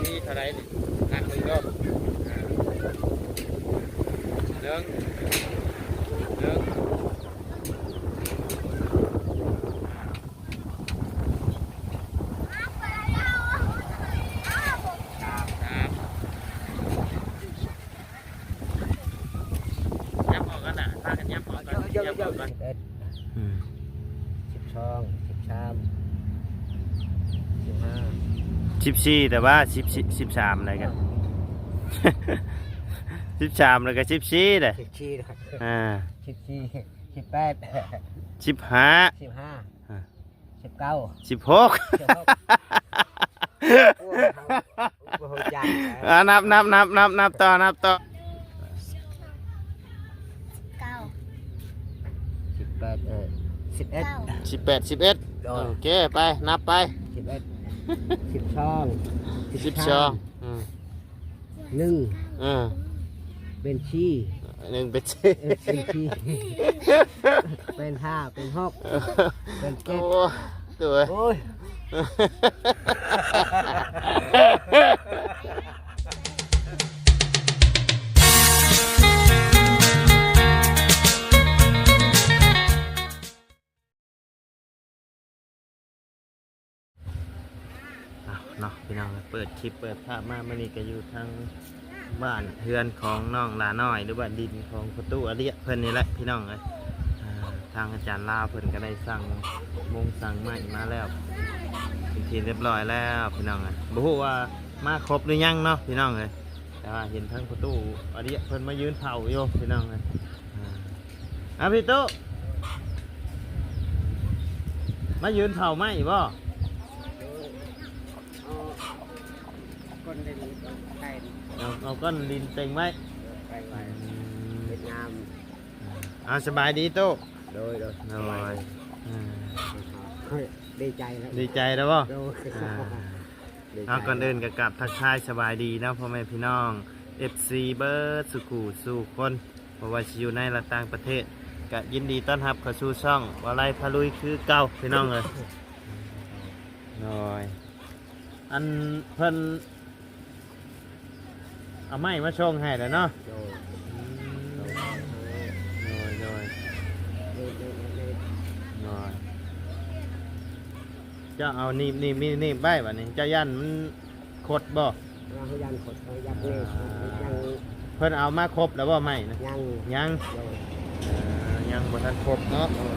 ທີ່ເທົ່າໃດນີ້? ນັບເບິ່ງເດີ. ໜຶ່ງ ໜຶ່ງ ສາມ ສາມ. ຍັບອອກກັນນະ ພາກັນຍັບອອກກັນ ຍັບອອກກັນ. ສິບເອັດ ອືມ ສິບສອງ ສິບສາມ ສິບຫ້າ ສິບສີ່ ແຕ່ວ່າ ສິບສີ່ ສິບສາມ ແລ້ວກໍ ສິບສາມ ແລ້ວກໍ ສິບສີ່ ເດ້ ສິບສີ່ ອ່າ ສິບສີ່ ສິບແປດ ສິບຫ້າ ສິບຫ້າ ອ່າ ສິບເກົ້າ ສິບຫົກ ສິບຫົກ ໂອ້ຍ ບໍ່ຮູ້ຈັກ ອ່າ ນັບ ນັບ ນັບ ນັບ ນັບຕໍ່ ນັບຕໍ່. ເກົ້າ ສິບແປດ ເອີ ສິບເອັດ ເກົ້າ ສິບແປດ ສິບເອັດ ໂດຍ ໂອເຄ ໄປ ນັບໄປ ສິບເອັດ ສິບສອງ ສິບສອງ ອືມ ໜຶ່ງ ເອີ ເປັນສີ່ ໜຶ່ງເປັນສີ່ ເປັນສີ່ ເປັນຫ້າ ເປັນຫົກ ເປັນເຈັດ ໂອ້ຍ ໂອ້ຍ ເອົາເນາະ ພີ່ນ້ອງ ເປີດຄລິບເປີດພາບມາ ມື້ນີ້ກໍຢູ່ທາງບ້ານເຮືອນຂອງນ້ອງຫຼ້ານ້ອຍ ຫຼືວ່າດິນຂອງພໍ່ຕູ້ອາເລຍເພິ່ນນີ້ແຫຼະ ພີ່ນ້ອງເອີຍ. ອ່າ ທາງອາຈານລາວເພິ່ນກໍໄດ້ສັ່ງມຸງສັ່ງໄມ້ມາແລ້ວ ເປັນທີ່ຮຽບຮ້ອຍແລ້ວ ພີ່ນ້ອງເອີຍ. ບໍ່ຮູ້ວ່າມາຄົບຫຼືຍັງເນາະ ພີ່ນ້ອງເອີຍ ແຕ່ວ່າເຫັນທາງພໍ່ຕູ້ອາເລຍເພິ່ນມາຢືນເຝົ້າຢູ່ ພີ່ນ້ອງເອີຍ. ອ່າ ອ່າ ພີ່ຕູ້ ມາຢືນເຝົ້າໄມ້ບໍ່? ເອົາ ເອົາກ້ອນດິນເຕັງໄວ້ ອືມ ເຮັດງາມ. ອ່າ ສະບາຍດີຕູ້? ໂດຍ ໂດຍ ໂດຍ ສະບາຍດີ ອ່າ ດີໃຈແລ້ວ ດີໃຈແລ້ວບໍ່? ໂດຍ ອ່າ ດີໃຈ. ເອົາ ກ່ອນອື່ນກໍກາບທັກທາຍສະບາຍດີເນາະ ພໍ່ແມ່ພີ່ນ້ອງ ເອັຟຊີ ເບິດສູ່ຄູ່ສູ່ຄົນ ບໍ່ວ່າຊິຢູ່ໃນ ແລະ ຕ່າງປະເທດ ກະຍິນດີຕ້ອນຮັບເຂົ້າສູ່ຊ່ອງ ບ່າວໄລພາລຸຍ ຄືເກົ່າ ພີ່ນ້ອງເອີຍ. ໂດຍ ອັນເພິ່ນເອົາໄມ້ມາສົ່ງໃຫ້ແລ້ວເນາະ? ໂດຍ ອືມ ໂດຍ ໂດຍ ໂດຍ ເຈົ້າເອົາໜີບ ໜີບ ໜີບ ໜີບໄວ້ບາດນີ້ ເຈົ້າຢ້ານມັນ ຄົດບໍ່? ເຮົາຢ້ານຄົດ ເຮົາຢ້ານເນຍ ອ່າ ຍັງ ເພິ່ນເອົາມາຄົບແລ້ວບໍ່ໄມ້ນະ? ຍັງ ຍັງ ໂດຍ ເອີ ຍັງບໍ່ທັນຄົບເນາະ ໂດຍ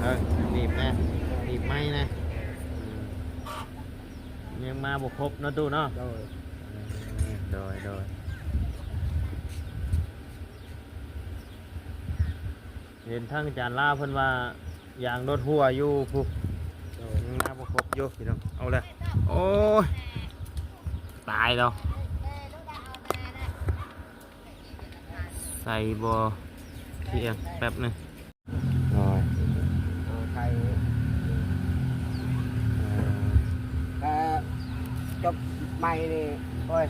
ເອີ ໜີບນະ ໜີບໄມ້ນະ ອືມ ຍັງມາບໍ່ຄົບເນາະຕູ້ເນາະ ໂດຍ ເອີ ໂດຍ ໂດຍ. ເຫັນທາງອາຈານລາວເພິ່ນວ່າຢາງລົດຮົ່ວຢູ່ພຸ້ນ ໂດຍ ຍັງມາບໍ່ຄົບຢູ່ພີ່ນ້ອງ. ເອົາແລ້ວ ໂອ້ຍ ຕາຍແລ້ວ ໃສ່ບໍ່ ທຽງແປັບໜຶ່ງ ໂດຍ ເອົາໃສ່ ເອີ ກໍຈົບໃໝ່ນີ້ ໂອ້ຍ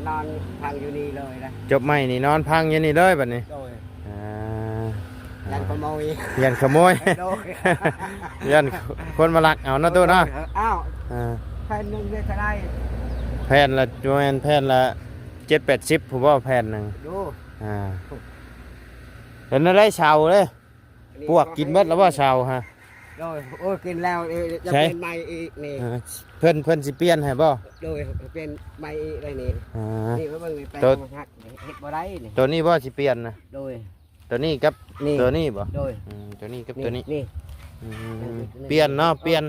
ນອນພັງຢູ່ນີ້ເລີຍນະ ຈົບໃໝ່ນີ້ນອນພັງຢູ່ນີ້ເລີຍບາດນີ້ ໂດຍ. ອ່າ ຢ້ານຂະໂມຍ ຢ້ານຂະໂມຍ ໂດຍ ຢ້ານຄົນມາລັກເອົາເນາະຕູ້ເນາະ. ໂດຍ ອ້າວ ອ່າ ແຜ່ນໜຶ່ງເທົ່າໃດ? ແຜ່ນລະ ບໍ່ແມ່ນແຜ່ນລະເຈັດແປດສິບພຸ້ນບໍ່ ແຜ່ນໜຶ່ງ ໂດຍ ອ່າ ເປັນແນວໃດເຊົາເດ້? ປວກກິນເບິດແລ້ວບໍ່ເຊົາຮະ? ໂດຍ ໂອ້ ກິນແລ້ວ ເອີ ຢາກ ໃສ ປ່ຽນໃໝ່ອີກນີ້ ອ່າ ເພິ່ນ ເພິ່ນຊິປ່ຽນໃຫ້ບໍ່? ໂດຍ ປ່ຽນໃໝ່ອີກໄດ້ນີ້ ອ່າ ນີ້ມາເບິ່ງນີ້ ແປງ ໂຕ ມັນຫັກ ເຮັດບໍ່ໄດ້ນີ້ ໂຕນີ້ບໍ່ຊິປ່ຽນນະ? ໂດຍ ໂຕນີ້ກັບນີ້ ໂຕນີ້ບໍ່? ໂດຍ ອືມ ໂຕນີ້ກັບ ນີ້ ໂຕນີ້ ນີ້ ອືມ ນີ້ ປ່ຽນເນາະ ປ່ຽນ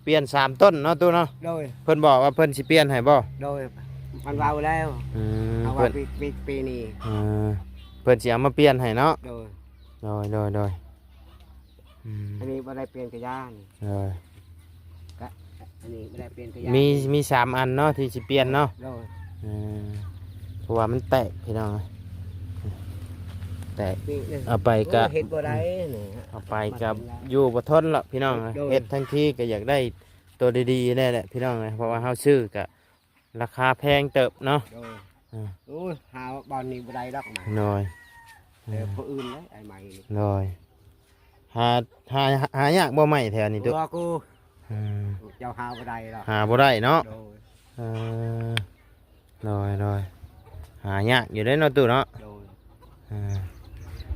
ປ່ຽນສາມຕົ້ນເນາະຕູ້ເນາະ? ໂດຍ ເພິ່ນບອກວ່າເພິ່ນຊິປ່ຽນໃຫ້ບໍ່? ໂດຍ ມັນເວົ້າແລ້ວ ອືມ ເອົາວ່າ ເພິ່ນ ປີ ປີ ປີນີ້ ເອີ ເພິ່ນຊິເອົາມາປ່ຽນໃຫ້ເນາະ? ໂດຍ ໂດຍ ໂດຍ ໂດຍ ອືມ ອັນນີ້ບໍ່ໄດ້ປ່ຽນກະຢ່ານີ້ ເອີ ກະ ອັນນີ້ບໍ່ໄດ້ປ່ຽນກະຢ່າ ມີ ມີສາມອັນເນາະທີ່ຊິປ່ຽນເນາະ? ໂດຍ ເອີ ເພາະວ່າມັນແຕກພີ່ນ້ອງ ແຕກ ນີ້ ເອົາໄປກະ ໂອ້ຍ ເຮັດບໍ່ໄດ້ນີ້ ເອົາໄປກະຢູ່ບໍ່ທົນລະພີ່ນ້ອງ ໂດຍ ເຮັດທັງທີກະຢາກໄດ້ໂຕດີໆແນ່ແຫຼະພີ່ນ້ອງ ເພາະວ່າເຮົາຊື້ກະລາຄາແພງເຕີບເນາະ ໂດຍ ເອີ ໂອ້ຍ ຫາບ່ອນນີ້ບໍ່ໄດ້ດອກ ໂດຍ ເອີ ຜູ້ອື່ນເລີຍ ໄອ້ໄມ້ນີ້ ໂດຍ ຫາ ຫາ ຫາຍາກບໍ່ໄມ້ແຖວນີ້ຕຸ? ບໍ່ກູ ອືມ ເຈົ້າຫາບໍ່ໄດ້ດອກ ຫາບໍ່ໄດ້ເນາະ ໂດຍ ເອີ ໂດຍໆ ຫາຍາກຢູ່ເດ້ເນາະຕູ້ເນາະ. ໂດຍ. ອ່າ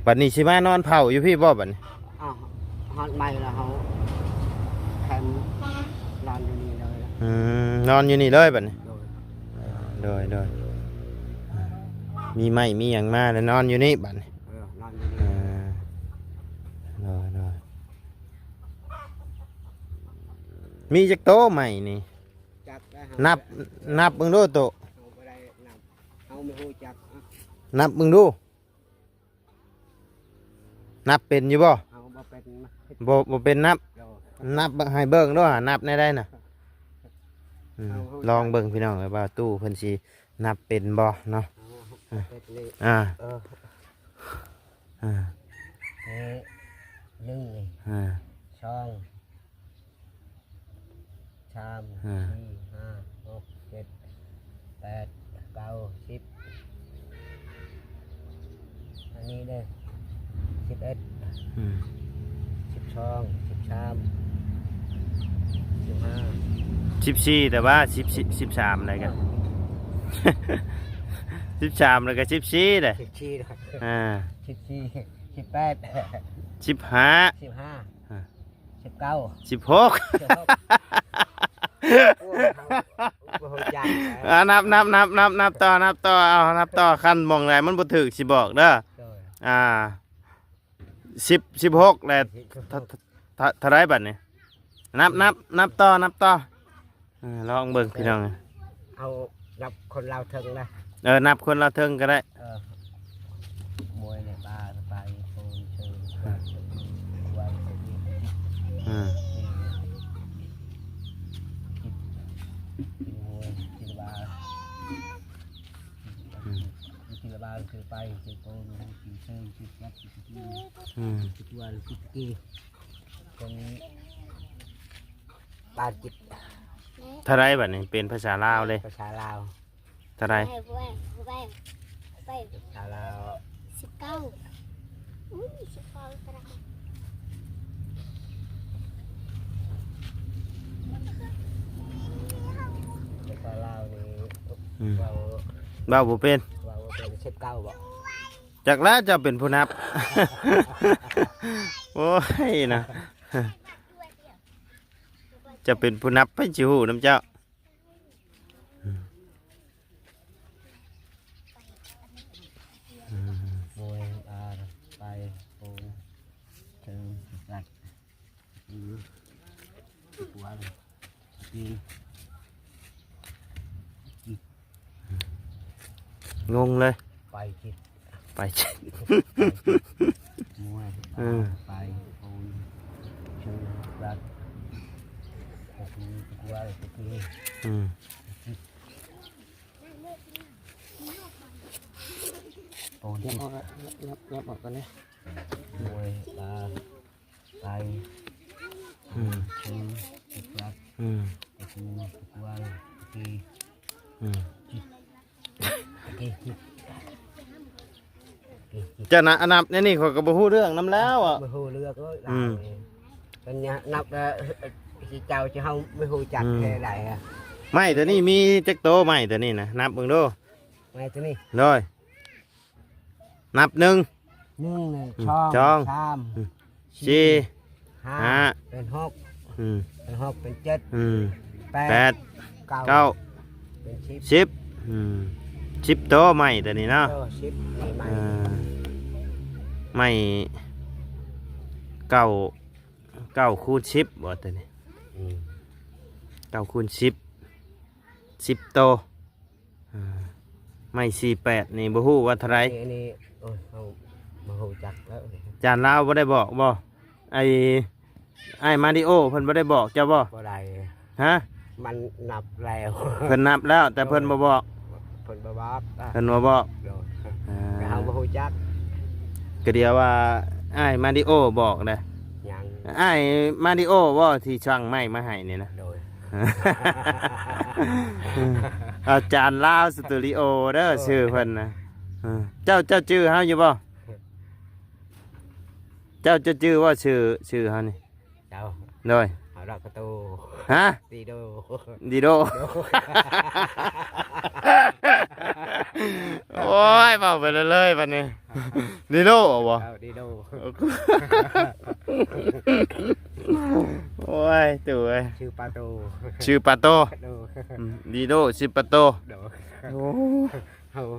ບັດນີ້ຊິມານອນເຝົ້າຢູ່ພີ້ບໍ່ບັດນີ້? ອ້າວ ຮອດໃໝ່ແລ້ວເຮົາແຄມນອນຢູ່ນີ້ເລີຍ. ອືມ ນອນຢູ່ນີ້ເລີຍບັດນີ້. ໂດຍ ໂດຍໆ ມີໄມ້ມີຫຍັງມາແລ້ວນອນຢູ່ນີ້ບັດນີ້. ເອີ ນອນຢູ່ນີ້. ອ່າ ໂດຍໆ ມີຈັກໂຕໄມ້ນີ້? ຈັກແລ້ວ ນັບ ນັບເບິ່ງດູໂຕ. ເຮົາບໍ່ໄດ້ນັບ ເຮົາບໍ່ຮູ້ຈັກ. ອະ ນັບເບິ່ງດູ. ນັບເປັນຢູ່ບໍ່? ເຮົາບໍ່ເປັນ. ບໍ່ ບໍ່ເປັນນັບ. ໂດຍ. ນັບໃຫ້ເບິ່ງດູ ນັບແນວໃດນະ? ອືມ ເຮົາຮູ້ຈັກ. ລອງເບິ່ງພີ່ນ້ອງເອີຍ ວ່າຕູ້ເພິ່ນຊິນັບເປັນບໍ່ເນາະ. ເຮົາເປັນນີ້. ອ່າ ເອີ ອ່າ ເອີ ໜຶ່ງ ອ່າ ສອງ ສາມ ອ່າ ສີ່ ຫ້າ ຫົກ ເຈັດ ແປດ ເກົ້າ ສິບ ອັນນີ້ເດ້ ສິບເອັດ ອືມ ສິບສອງ ສິບສາມ ສິບຫ້າ ສິບສີ່ ແຕ່ວ່າສິບສີ່ ສິບສາມ ແລ້ວກໍ ອ່າ ສິບສາມ ແລ້ວກໍສິບສີ່ເດ້. ສິບສີ່ ອ່າ ສິບສີ່ ສິບແປດ ສິບຫ້າ ສິບຫ້າ ອ່າ ສິບເກົ້າ ສິບຫົກ ສິບຫົກ ໂອ້ຍ ເຮົາບໍ່ຮູ້ຈັກ. ອ່າ ນັບໆໆໆ ນັບຕໍ່ ນັບຕໍ່ ເອົາ ນັບຕໍ່ ຄັນໝ່ອງໃດມັນບໍ່ຖືກຊິບອກເດີ. ໂດຍ. ອ່າ ສິບ ສິບຫົກ ແລ້ວ ສິບຫົກ ເທົ່າ ເທົ່າໃດບັດນີ້? ນັບ ນັບ ນັບຕໍ່ ນັບຕໍ່. ເອີ ລອງເບິ່ງພີ່ນ້ອງ. ເອົານັບຄົນລາວເທິງນະ. ເອີ ນັບຄົນລາວເທິງກໍໄດ້. ເອີ ມວຍເນຍ ປາ ໄປ ໂປນ ເຊີ ອືມ ອືມ ເທົ່າໃດບັດນີ້? ເປັນພາສາລາວເດ້. ພາສາລາວ. ເທົ່າໃດ? ພາສາລາວ ສິບເກົ້າ. ອຸ້ຍ ສິບເກົ້າຕະລາງ. ພາສາລາວນີ້ ອືມ ເວົ້າ ເວົ້າບໍ່ເປັນ. ເວົ້າບໍ່ເປັນ. ສິບເກົ້າບໍ່? ຈັກແລ້ວ ເຈົ້າເປັນຜູ້ນັບ. ໂອ້ຍນະ ເຈົ້າເປັນຜູ້ນັບ ໃຜຊິຮູ້ນຳເຈົ້າ. ອືມ ອືມ ໂດຍ ອາ ໄປ ໂປ ເທີ ກັດ ອືມ ກວນ ກິນ ກິນ ງົງເລີຍ. ໄປ ກິນ ໄປ ມວຍ ເອີ ໄປ ໂອນ ເຊີ ລັດ ໂອເຄ ກວນ ກິນ ອືມ ໂອນ ຍັບ ຍັບອອກ ຍັບ ຍັບອອກກ່ອນເດ້. ມວຍ ອາ ໄປ ອືມ ເຊີ ລັດ ອືມ ໂອເຄ ກວນ ກິນ ອືມ ເຈົ້ານະ ອັນນັບແນວນີ້ຂ້ອຍກໍບໍ່ຮູ້ເລື່ອງນຳແລ້ວອະ. ບໍ່ຮູ້ເລື່ອງເລີຍ ອືມ ລາວນີ້ ເປັນຫຍັງນັບແລ້ວ ຊິເຈົ້າ ຊິເຮົາບໍ່ຮູ້ຈັກ ອືມ ແທ້ໃດອະ. ໄມ້ຕົວນີ້ມີຈັກໂຕ? ໄມ້ຕົວນີ້ນະ ນັບເບິ່ງດູ. ໄມ້ຕົວນີ້ ໂດຍ ນັບ ໜຶ່ງ ໜຶ່ງ ສອງ ສອງ ສາມ ອືມ ສີ່ ຫ້າ ຫ້າ ເປັນຫົກ ອືມ ເປັນຫົກ ເປັນເຈັດ ອືມ ແປດ ແປດ ເກົ້າ ເກົ້າ ເປັນສິບ ສິບ ອືມ ສິບໂຕໄມ້ຕົວນີ້ເນາະ. ເອີ ສິບ ໄມ້ ເອີ ໄມ້ເກົ້າ ເກົ້າຄູນສິບບໍ່ຕົວນີ້? ອືມ ເກົ້າຄູນສິບ ສິບໂຕ. ອ່າ ໄມ້ສີ່ແປດນີ້ບໍ່ຮູ້ວ່າເທົ່າໃດ. ອັນນີ້ ອັນນີ້ ໂອ້ຍ ເຮົາບໍ່ຮູ້ຈັກແລ້ວ. ຈານລາວບໍ່ໄດ້ບອກບໍ່? ໄອ້ ອ້າຍມາລິໂອເພິ່ນບໍ່ໄດ້ບອກເຈົ້າບໍ່? ບໍ່ໄດ້. ຮະ? ມັນນັບແລ້ວ ເພິ່ນນັບແລ້ວ ແຕ່ເພິ່ນບໍ່ບອກ. ເພິ່ນບໍ່ບອກ ເພິ່ນບໍ່ບອກ. ໂດຍ ອ່າ ແຕ່ເຮົາບໍ່ຮູ້ຈັກ. ກໍດຽວວ່າອ້າຍມາລິໂອບອກເດ້. ຍັງ ອ້າຍມາລິໂອບໍ່ທີ່ສັ່ງໄມ້ມາໃຫ້ນີ້ນະ? ໂດຍ ອາຈານລາວສະຕູດິໂອເດີ ເອີ ຊື່ເພິ່ນນະ. ເອີ ເຈົ້າ ເຈົ້າຈື່ເຮົາຢູ່ບໍ່? ເຈົ້າ ເຈົ້າຈື່ບໍ່ຊື່ ຊື່ເຮົານີ້? ເຈົ້າ ໂດຍ ເຮົາ ລະກະໂຕ ຮະ? ດີໂດ ດີໂດ ໂດ ໂອ້ຍ ເວົ້າໄປເລື້ອຍໆ ບັດນີ້ ດີໂດເອົາບໍ່? ເອີ ດີໂດ ໂອ້ຍ ຕູ້ເອີຍ ຊື່ປາໂຕ ຊື່ປາໂຕ ໂດ ອືມ ດີໂດ ຊື່ປາໂຕ ໂດ ໂອ້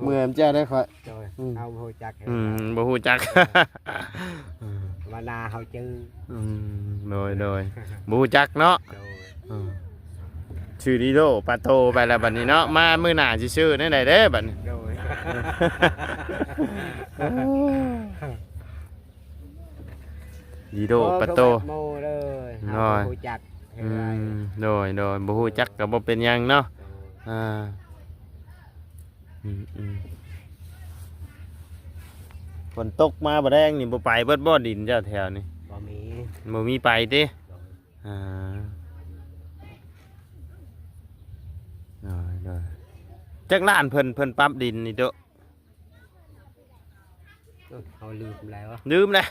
ເມື່ອຍນຳເຈົ້າໄດ໋ຂ້ອຍ ໂດຍ ອືມ ເຮົາບໍ່ຮູ້ຈັກ ອືມ ບໍ່ຮູ້ຈັກ ມານາເຮົາຈື່ ອືມ ໂດຍ ໂດຍ ບໍ່ຮູ້ຈັກເນາະ ໂດຍ ອືມ ຊື່ດີໂດປາໂຕໄປແລ້ວບັດນີ້ເນາະ ມາມື້ໜ້າຊິຊື່ແນວໃດເດ້ບັດນີ້ ໂດຍ ດີໂດປາໂຕ ໂມເດີ ເຮົາບໍ່ຮູ້ຈັກ ອືມ ໂດຍ ໂດຍ ບໍ່ຮູ້ຈັກກໍບໍ່ເປັນຫຍັງເນາະ ໂດຍ ອ່າ ອືມ ອືມ ຝົນຕົກມາບໍ່ແດງນີ້ ບໍ່ໄປເບິດບໍ່ ດິນເຈົ້າແຖວນີ້? ບໍ່ມີ ບໍ່ມີໄປຕິ? ໂດຍ ອ່າ ໂດຍ ໂດຍ ຈັກລ້ານເພິ່ນ ເພິ່ນປັບດິນນີ້ໂຕ? ເອີ ເຮົາລືມແລ້ວ ລືມແລ້ວ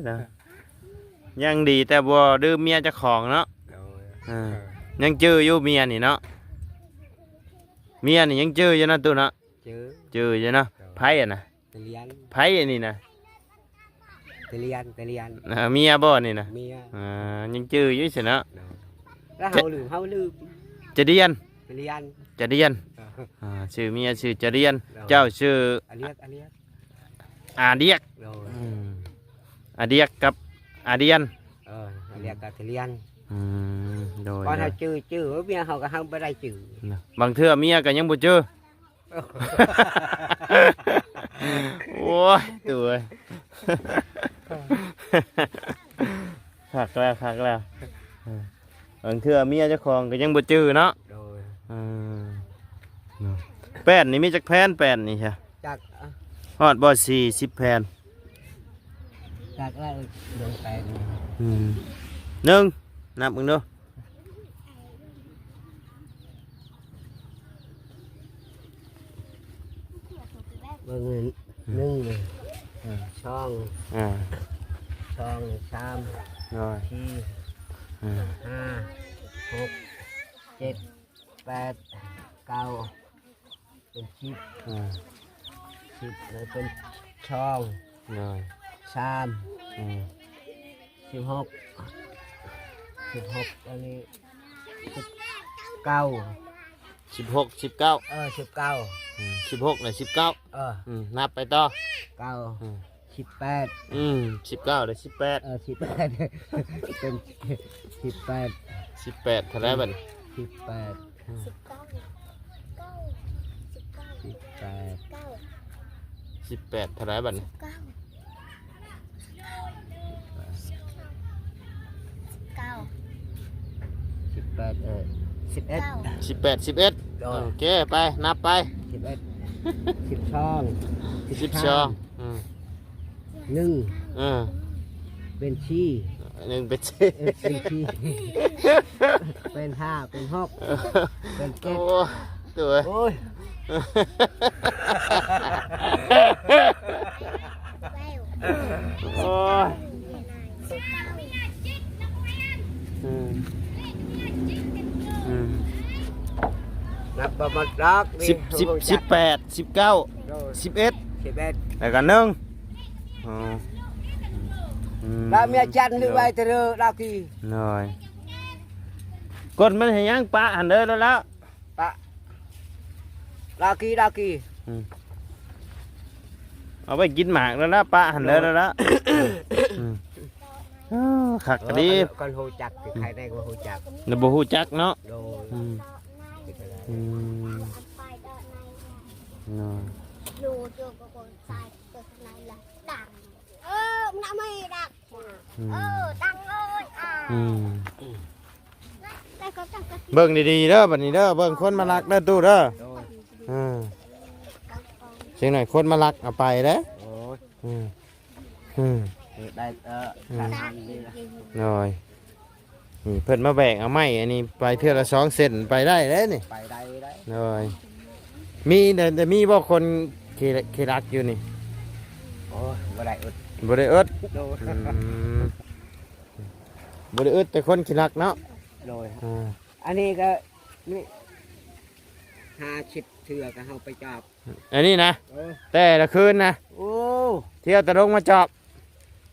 ເນາະ ຍັງດີແຕ່ບໍ່ລືມເມຍເຈົ້າຂອງເນາະ ໂດຍ ເອີ ຍັງຈື່ຢູ່ເມຍນີ້ເນາະ ເມຍນີ້ຍັງຈື່ຢູ່ເນາະ ຕູ້ເນາະ ຈື່ ຈື່ຢູ່ເນາະ ໂດຍ ໃຜຫັ້ນນະ? ຕະລຽນ ໃຜອັນນີ້ນະ? ຕະລຽນ ຕະລຽນ ອ່າ ເມຍບໍ່ນີ້ນະ? ເມຍ ອ່າ ຍັງຈື່ຢູ່ຊັ້ນເນາະ ໂດຍ ແລ້ວເຮົາລືມ ເຮົາລືມ ຈະດຽນ ຕະລຽນ ຈະດຽນ ເອີ ອ່າ ຊື່ເມຍຊື່ຈະດຽນ ໂດຍ ເຈົ້າຊື່ ອາລຽກ ອາລຽກ ອາດຽກ ໂດຍ ອືມ ອາດຽກກັບອາດຽນ ເອີ ອາລຽກກັບຕະລຽນ ອືມ ໂດຍ ເພາະ ໂດຍ ເຮົາຈື່ ຈື່ ເມຍເຮົາກໍ ເຮົາບໍ່ໄດ້ຈື່ ນະ ບາງເທື່ອເມຍກໍຍັງບໍ່ຈື່ ໂອ້ຍ ຕູ້ເອີຍ ຄັກແລ້ວ ຄັກແລ້ວ ເອີ ບາງເທື່ອເມຍເຈົ້າຂອງກໍຍັງບໍ່ຈື່ເນາະ ໂດຍ ເອີ ເນາະ ແປ້ນນີ້ມີຈັກແຜ່ນ ແປ້ນນີ້ຊະ? ຈັກ ຮອດບໍ່ ສີ່ສິບແຜ່ນ? ຈັກແລ້ວ ເບິ່ງແປ້ນ ອືມ ໜຶ່ງ ນັບເບິ່ງດູ ເບິ່ງ ອືມ ໜຶ່ງ ເອີ ສອງ ເອີ ສອງ ສາມ ໂດຍ ສີ່ ເອີ ຫ້າ ຫົກ ເຈັດ ແປດ ເກົ້າ ເປັນສິບ ເອີ ສິບ ແລ້ວເປັນສອງ ໂດຍ ສາມ ເອີ ສິບຫົກ ສິບຫົກ ອັນນີ້ ສິບເກົ້າ ສິບຫົກ ສິບເກົ້າ ເອີ ສິບເກົ້າ ອືມ ສິບຫົກ ແລະ ສິບເກົ້າ ເອີ ອືມ ນັບໄປຕໍ່ ເກົ້າ ອືມ ສິບແປດ ອືມ ສິບເກົ້າ ແລະ ສິບແປດ ເອີ ສິບແປດ ເປັນສິບແປດ ສິບແປດ ເທົ່າໃດບັດນີ້? ສິບແປດ ອືມ ສິບເກົ້າ ສິບແປດ ສິບແປດ ເທົ່າໃດບັດນີ້? ສິບເກົ້າ ສິບເກົ້າ ສິບແປດ ເອີ ສິບເອັດ ສິບແປດ ສິບເອັດ ໂດຍ ໂອເຄ ໄປ ນັບໄປ ສິບເອັດ ສິບສອງ ສິບສອງ ອືມ ໜຶ່ງ ເອີ ເປັນສີ່ ໜຶ່ງເປັນສີ່ ເປັນສີ່ ເປັນຫ້າ ເປັນຫົກ ເປັນເຈັດ ໂອ້ຍ ໂອ້ຍ ໂອ້ຍ ອືມ ອືມ ນັບບໍ່ໝົດດອກນີ້ ສິບ ສິບແປດ ສິບເກົ້າ ໂດຍ ສິບເອັດ ສິບເອັດ ແລ້ວກໍໜຶ່ງ ອໍ ອືມ ລະເມຍຈັນຫຼືໄວ້ເຕີເດີດາກີ ໂດຍ ກົດມັນໃຫ້ຫຍັງ ປະຫັ້ນເດີ ແລ້ວລະ ປະ ດາກີດາກີ ອືມ ເອົາໄວ້ກິນໝາກແລ້ວລະ ປະຫັ້ນເດີ ໂດຍ ແລ້ວລະ ອືມ ເອີ ຄັກກະດີ ຄັນຮູ້ຈັກ ໃຜແດ່ກໍຮູ້ຈັກ ແລ້ວບໍ່ຮູ້ຈັກເນາະ ໂດຍ ອືມ ອືມ ເນາະ ອືມ ເບິ່ງດີໆເດີ ບັດນີ້ເດີ ເບິ່ງຄົນມາລັກເດີ ຕູ້ເດີ ໂດຍ ເອີ ຈັ່ງໃດຄົນມາລັກເອົາໄປເດ້ ໂອ້ຍ ອືມ ອືມ ໄດ້ ເອີ ອືມ ໂດຍ ນີ້ເພິ່ນມາແບກເອົາໄມ້ອັນນີ້ໄປເທື່ອລະສອງເສັ້ນ ໄປໄດ້ເດ້ນີ້ ໄປໄດ້ ໄດ້ ໂດຍ ມີ ແຕ່ ແຕ່ມີບໍ່ຄົນຂີ່ ຂີ່ລັກຢູ່ນີ້? ໂອ້ຍ ບໍ່ໄດ້ອຶດ ບໍ່ໄດ້ອຶດ ໂດຍ ອືມ ບໍ່ໄດ້ອຶດແຕ່ຄົນຂີ້ລັກເນາະ ໂດຍ ອ່າ ອັນນີ້ກໍນີ້ ຫ້າສິບເທື່ອກໍເຮົາໄປຈອບ ອັນນີ້ນະ ເອີ ແຕ່ລະຄືນນະ ໂອ້ ທ່ຽວແຕ່ລົງມາຈອບ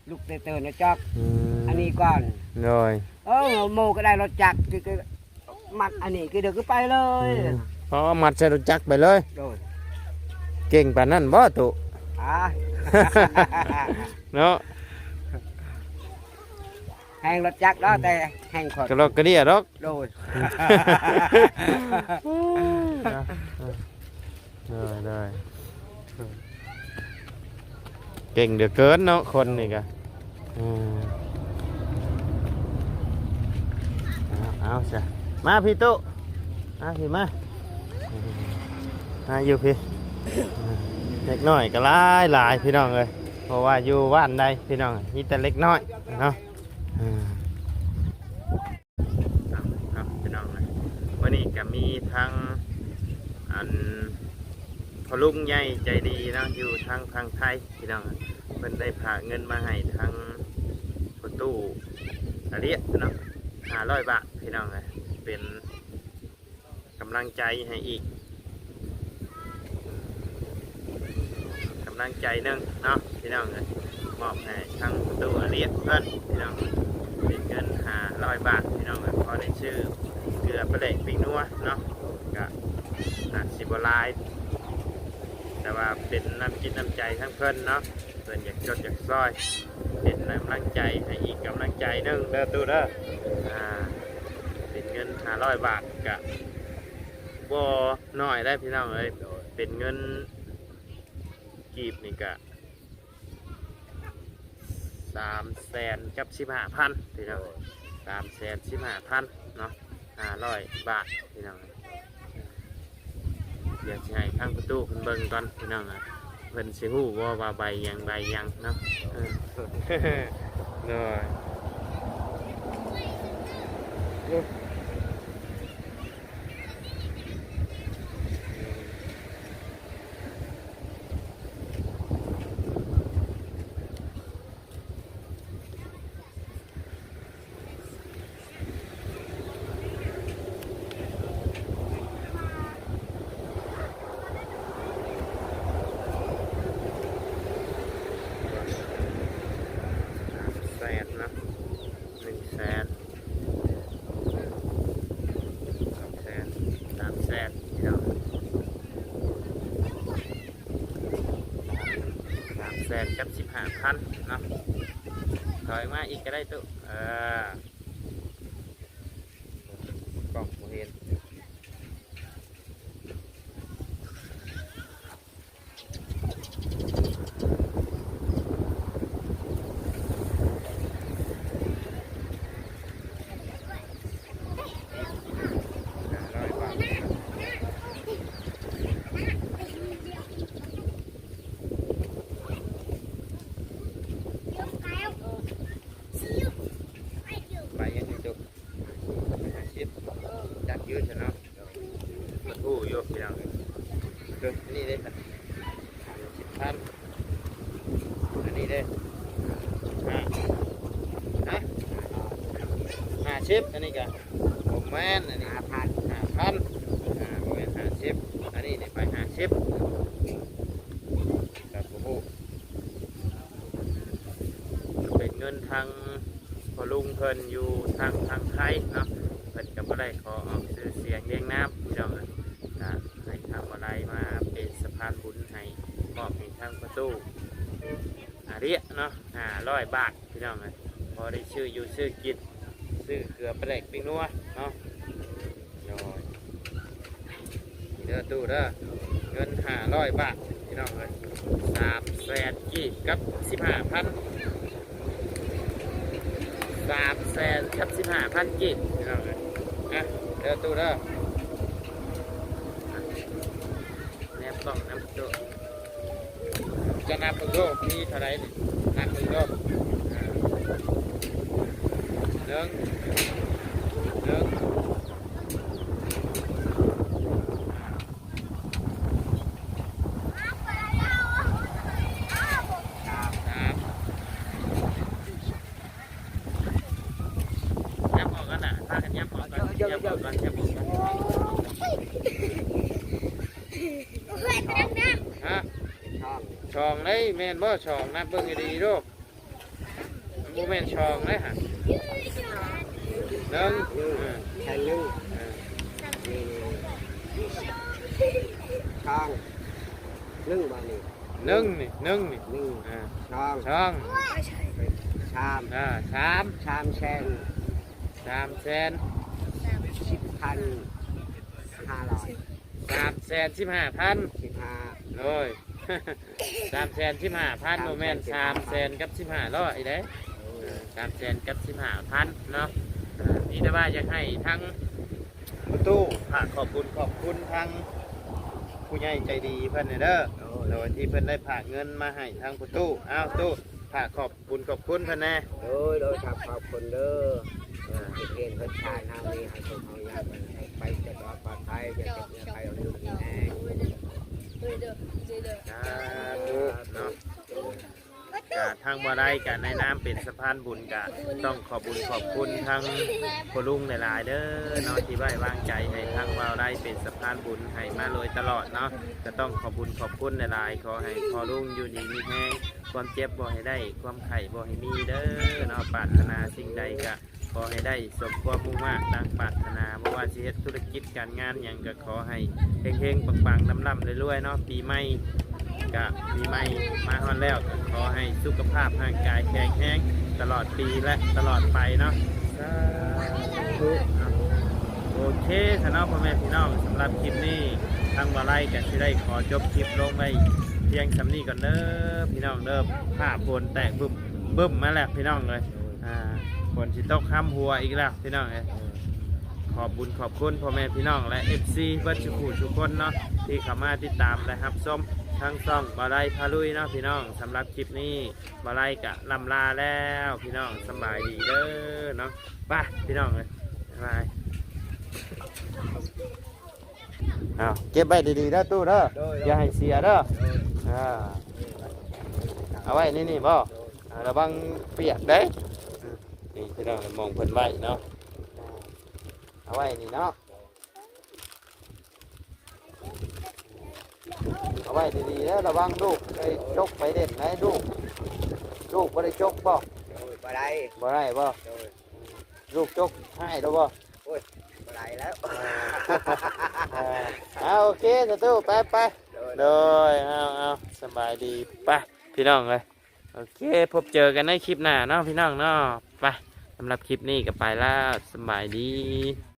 ລຸກແຕ່ເຕີນມາຈອບ ອືມ ອັນນີ້ກ່ອນ ໂດຍ ເອີ ໝູ່ກໍໄດ້ລົດຈັກ ຄື ຄືມັດອັນນີ້ ຄືເດີ ຄືໄປເລີຍ ອືມ ເພາະວ່າມັດໃສ່ລົດຈັກໄປເລີຍ ໂດຍ ເກັ່ງປານນັ້ນບໍ່ຕຸ ອ່າ ເນາະ ແຮງລົດຈັກເນາະ ແຕ່ແຮງຂ້ອຍກະລອກກະເດຍດອກ ໂດຍ ໂດຍ ໂດຍ ເກັ່ງເຫຼືອເກີນເນາະ ຄົນນີ້ກະ ເອີ ເອົາ ເອົາຊະ ມາພີ່ຕຸ ມາພີ່ມາ ມາຢູ່ພີ້ ເດັກນ້ອຍກໍຫຼາຍໆ ພີ່ນ້ອງເອີຍ ເພາະວ່າຢູ່ບ້ານໃດພີ່ນ້ອງ ມີແຕ່ເດັກນ້ອຍເນາະ ເອີ ເນາະ ພີ່ນ້ອງເອີຍ ມື້ນີ້ກໍມີທັງ ອັນ ພໍ່ລຸງໃຫຍ່ໃຈດີເນາະ ຢູ່ທາງຝັ່ງໄທ ພີ່ນ້ອງ ເພິ່ນໄດ້ຝາກເງິນມາໃຫ້ທາງພໍ່ຕູ້ອາເລຍເນາະ ຫ້າຮ້ອຍບາດ ພີ່ນ້ອງເອີຍ ເປັນກຳລັງໃຈໃຫ້ອີກ ກຳລັງໃຈໜຶ່ງເນາະ ພີ່ນ້ອງເອີຍ ມອບໃຫ້ທາງຕູ້ອາເລຍເພິ່ນ ພີ່ນ້ອງ ເປັນເງິນຫ້າຮ້ອຍບາດ ພີ່ນ້ອງເອີຍ ພໍໄດ້ຊື້ເກືອປາແດກ ແປ້ງນົວເນາະ ກະອາດຊິບໍ່ຫຼາຍ ແຕ່ວ່າເປັນນ້ຳຈິດນ້ຳໃຈທາງເພິ່ນເນາະ ເພິ່ນຢາກຊົດຢາກຊ່ອຍ ເປັນກຳລັງໃຈໃຫ້ອີກກຳລັງໃຈໜຶ່ງເດີຕູ້ເດີ ອ່າ ເປັນເງິນຫ້າຮ້ອຍບາດ ກະບໍ່ນ້ອຍໄດ໋ ພີ່ນ້ອງເອີຍ ໂດຍ ເປັນເງິນກີບນີ້ກະ ສາມແສນກັບສິບຫ້າພັນ ພີ່ນ້ອງ ໂດຍ ສາມແສນສິບຫ້າພັນເນາະ ຫ້າຮ້ອຍບາດ ພີ່ນ້ອງ ດຽວຊິໃຫ້ທາງພໍ່ຕູ້ເພິ່ນເບິ່ງກ່ອນ ພີ່ນ້ອງ ເພິ່ນຊິຮູ້ບໍ່ວ່າໃບຫຍັງໃບຫຍັງເນາະ ເອີ ໂດຍ ສາມແສນເນາະ ໜຶ່ງແສນ ສອງແສນ ສາມແສນ ພີ່ນ້ອງ ສາມແສນກັບສິບຫ້າພັນເນາະ ຖອຍມາອີກກໍໄດ້ຕູ້ ເອີ ກ້ອງບໍ່ເຫັນ ໃບຫຍັງນີ້ຕຸ ຫ້າສິບ ຈັກຢູ່ຊະເນາະ ເພິ່ນຮູ້ຢູ່ ພີ່ນ້ອງເອີຍ ເອີ ອັນນີ້ເດ້ ຫ້າສິບພັນ ອັນນີ້ເດ້ ຫ້າ ຮະ ຫ້າສິບ ອັນນີ້ກະບໍ່ແມ່ນ ອັນນີ້ ຫ້າພັນ ຫ້າພັນ ອ່າ ບໍ່ແມ່ນຫ້າສິບ ອັນນີ້ໄດ້ໄປຫ້າສິບ ກະບໍ່ຮູ້ ເປັນເງິນທາງພໍ່ລຸງເພິ່ນຢູ່ທາງ ທາງໄທເນາະ ເພິ່ນກໍບໍ່ໄດ້ຂໍອອກຊື່ສຽງລຽງນາມ ພີ່ນ້ອງເອີຍ ກະໃຫ້ທາງບ່າວໄລມາເປັນສະພານບຸນໃຫ້ ມອບໃຫ້ທາງພໍ່ຕູ້ອາເລຍເນາະ ຫ້າຮ້ອຍບາດ ພີ່ນ້ອງເອີຍ ພໍໄດ້ຊື້ຢູ່ຊື້ກິນ ຊື້ເກືອປາແດກ ແປ້ງນົວເນາະ ໂດຍ ນີ້ເດີຕູ້ເດີ ເງິນຫ້າຮ້ອຍບາດ ພີ່ນ້ອງເອີຍ ສາມແສນກີບກັບສິບຫ້າພັນ ສາມແສນກັບສິບຫ້າພັນກີບ ພີ່ນ້ອງເອີຍ ອ່ະ ເດີຕູ້ເດີ ອ່ະ ແນບກ້ອງນຳຕູ້ ຈະນັບເບິ່ງດູ ມີເທົ່າໃດນີ້ ນັບເບິ່ງດູ ອ່າ ໜຶ່ງ ໜຶ່ງ ສາມ ສາມ ໜ້າ ພາກັນຫຍັບອອກກ່ອນ ຫຍັບອອກກ່ອນ ຫຍັບອອກກ່ອນ. ຮະ? ສອງເດ້ ແມ່ນບໍ່? ສອງ ນັບເບິ່ງໃຫ້ດີໆ ລູກ. ບໍ່ແມ່ນສອງເດ້ຫະ ໜຶ່ງ ໜຶ່ງ ເອີ ແທ່ນໜຶ່ງ ເອີ ນີ້ ນີ້ ສອງ ໜຶ່ງ ບໍ່ນີ້ ໜຶ່ງນີ້ ໜຶ່ງນີ້ ໜຶ່ງ ເອີ ສອງ ສອງ ສາມ ເອີ ສາມ ສາມແສນ ສາມແສນ ສິບພັນຫ້າຮ້ອຍ ສາມແສນສິບຫ້າພັນ ສິບຫ້າ ໂດຍ ສາມແສນສິບຫ້າພັນ ບໍ່ແມ່ນ ສາມແສນສິບຫ້າພັນ ສາມແສນກັບສິບຫ້າຮ້ອຍເດ້ ໂດຍ ເອີ ສາມແສນກັບສິບຫ້າພັນເນາະ. ເອີ ມີແຕ່ວ່າຢາກໃຫ້ທາງພໍ່ຕູ້ຝາກຂອບບຸນຂອບຄຸນທາງຜູ້ໃຫຍ່ໃຈດີເພິ່ນແດ່ເດີ ໂດຍ ໂດຍທີ່ເພິ່ນໄດ້ຝາກເງິນມາໃຫ້ທາງພໍ່ຕູ້. ອ້າວ ຕູ້ ຝາກຂອບບຸນຂອບຄຸນເພິ່ນແດ່. ໂດຍ ໂດຍ ຂອບ ຂອບຄຸນເດີ ເອີ ເຮັດເຮັດເພິ່ນຊາຍເຮົານີ້ ໃຫ້ສົມເຮົາຢາກ ໃຫ້ໄປຕະຫຼອດປອດໄພ ຢ່າເຈັບຢ່າໄຂ້ ເອົາຢູ່ດີແຮງ ສາທຸເນາະ. ກະທາງບ່າວໄລກະໃນນາມເປັນສະພານບຸນ ກະຕ້ອງຂອບບຸນຂອບຄຸນທາງພໍ່ລຸງຫຼາຍໆເດີເນາະ ທີ່ໄວ້ວາງໃຈໃຫ້ທາງບ່າວໄລເປັນສະພານບຸນໃຫ້ມາໂດຍຕະຫຼອດເນາະ. ກະຕ້ອງຂອບບຸນຂອບຄຸນຫຼາຍໆ ຂໍໃຫ້ພໍ່ລຸງຢູ່ດີມີແຮງ ຄວາມເຈັບບໍ່ໃຫ້ໄດ້ ຄວາມໄຂ້ບໍ່ໃຫ້ມີເດີເນາະ. ປາດຖະໜາສິ່ງໃດກະ ຂໍໃຫ້ໄດ້ສົມຄວາມມຸ່ງມາດດັ່ງປາດຖະໜາ ບໍ່ວ່າຊິເຮັດທຸລະກິດການງານຫຍັງ ກໍຂໍໃຫ້ເຮັງໆ ປັງໆ ລ່ຳໆ ລວຍໆ ເນາະ. ປີໃໝ່ ກະປີໃໝ່ມາຮອດແລ້ວ ກໍຂໍໃຫ້ສຸຂະພາບຮ່າງກາຍແຂງແຮງຕະຫຼອດປີ ແລະ ຕະຫຼອດໄປເນາະ ສາທຸເນາະ. ໂອເຄຊະເນາະ ພໍ່ແມ່ພີ່ນ້ອງ ສຳລັບຄລິບນີ້ ທາງບ່າວໄລກໍຊິໄດ້ຂໍຈົບຄລິບລົງໄວ້ພຽງສ່ຳນີ້ກ່ອນເດີພີ່ນ້ອງເດີ. ຟ້າຝົນແຕກບຶ້ມ ບຶ້ມມາແລ້ວພີ່ນ້ອງເອີຍ ອ່າ ຝົນຊິຕົກຫ້ຳຫົວອີກແລ້ວພີ່ນ້ອງເອີຍ. ຂອບບຸນຂອບຄຸນພໍ່ແມ່ພີ່ນ້ອງ ແລະ ເອັຟຊີ ເບິດສູ່ຜູ້ສູ່ຄົນເນາະ ທີ່ເຂົ້າມາຕິດຕາມ ແລະ ຮັບຊົມທາງຊ່ອງບ່າວໄລພາລຸຍເນາະພີ່ນ້ອງ. ສຳລັບຄລິບນີ້ບ່າວໄລກະລ່ຳລາແລ້ວພີ່ນ້ອງ ສຳບາຍດີເດີເນາະ. ໄປພີ່ນ້ອງເອີຍ ບາຍບາຍ. ເອົາ ເກັບໄວ້ດີໆເດີຕູ້ເດີ ໂດຍ ໂດຍ ຢ່າໃຫ້ເສຍເດີ ໂດຍ ອ່າ ເອົາໄວ້ໃນນີ້ບໍ່ ໂດຍ ອ່າ ລະວັງປຽກເດ້. ນີ້ພີ່ນ້ອງ ໝ່ອງເພິ່ນໄວ້ເນາະ ເອົາໄວ້ນີ້ເນາະ ເອົາໄວ້ດີໆເດີ ລະວັງລູກໄປຈົກໄປເຫຼັ້ນໄດ້ລູກ ລູກບໍ່ໄດ້ຈົກບໍ່ ໂດຍ ບໍ່ໄດ້ ບໍ່ໄດ້ບໍ່ ໂດຍ ລູກຈົກໃຫ້ແລ້ວບໍ່ ໂອ້ຍ ບໍ່ໄດ້ແລ້ວ ເອີ ເອົາ ໂອເຄ ສາທຸ ໄປໆ ໂດຍ ໂດຍ ເອົາ ເອົາ ສະບາຍດີ ໄປພີ່ນ້ອງເອີຍ. ໂອເຄ ພົບເຈີກັນໃນຄລິບໜ້າເນາະພີ່ນ້ອງເນາະ. ໄປ ສຳລັບຄລິບນີ້ກໍໄປແລ້ວ ສະບາຍດີ.